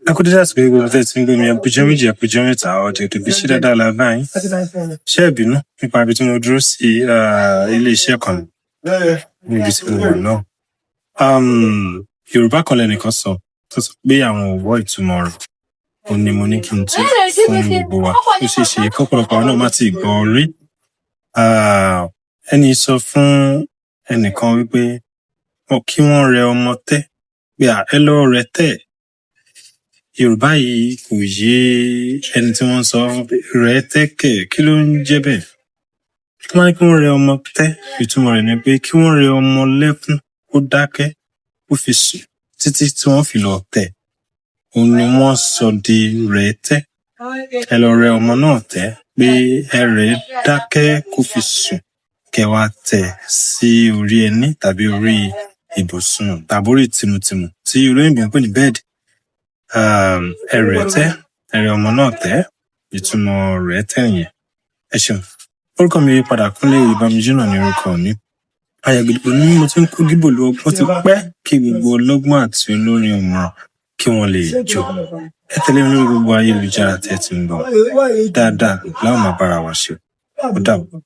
Ẹ kú dédé àsìkò yìí, gbogbo tẹ́ ẹ ti ń gbọ́ mi. Ẹ kújọ́ méjì, ẹ kújọ́ mẹ́ta, ọ̀dẹ̀ òdòbí. Ṣé dáadáa la bá yín? Ṣé ẹ bínú nípa ibi tí mo dúró sí, ilé iṣẹ́ kan níbi tí mo wà náà. Yorùbá kan lẹ́nìkan sọ tó sọ pé àwọn ò gbọ́ ìtumọ̀ rẹ̀. Ó ní mo ní kí n tú fún gbogbo wa. Ó ṣeé ṣe kọ́pọ̀lọpọ̀ àwọn náà má ti gbọ́ rí. Ẹni sọ fún ẹnìkan wípé kí wọ́n rẹ ọmọ tẹ́, pé à ẹ lọ rẹ tẹ́. Yorùbá yìí kò yé ẹni tí wọ́n ń sọ fún pé rẹ tẹ́ kẹ̀, kí ló ń jẹ́ bẹ́ẹ̀? Tí wọ́n bá ní kí wọ́n rẹ ọmọ tẹ́, ìtumọ̀ rẹ̀ ni pé kí wọ́n rẹ ọmọ lẹ́kún kó dákẹ́, kó fi sùn títí tí wọ́n fi lọ tẹ̀. Òun ni wọ́n sọ di rẹ̀ tẹ́. Ẹ lọ rẹ ọmọ náà tẹ́, pé ẹ rẹ̀ dákẹ́ kó fi sùn, kẹ wá tẹ̀ sí orí ẹní tàbí orí ibùsùn tàbí orí tìmùtìmù tí olóyìnbó ń pè ní bed. Ẹ rẹ̀ tẹ́, ẹ rẹ ọmọ náà tẹ́, ìtumọ̀ rẹ̀ tẹ́ nìyẹn. Ẹ ṣeun. Orúkọ mi yí padà, Kúnlé Ìbámijú náà ní orúkọ mi. Ayàgbìdìgbò ní mo ti ń kó gíbò lu ọgbọ́n ti pẹ́ kí gbogbo ọlọ́gbọ́n àti olórin ọ̀mọ̀ràn kí wọ́n lè jó. Ẹ tẹ̀lé mi lórí gbogbo ayélujára tí ẹ ti ń gbọ́. Dáadáa la ó máa bára wa ṣe. Ó dàbọ̀.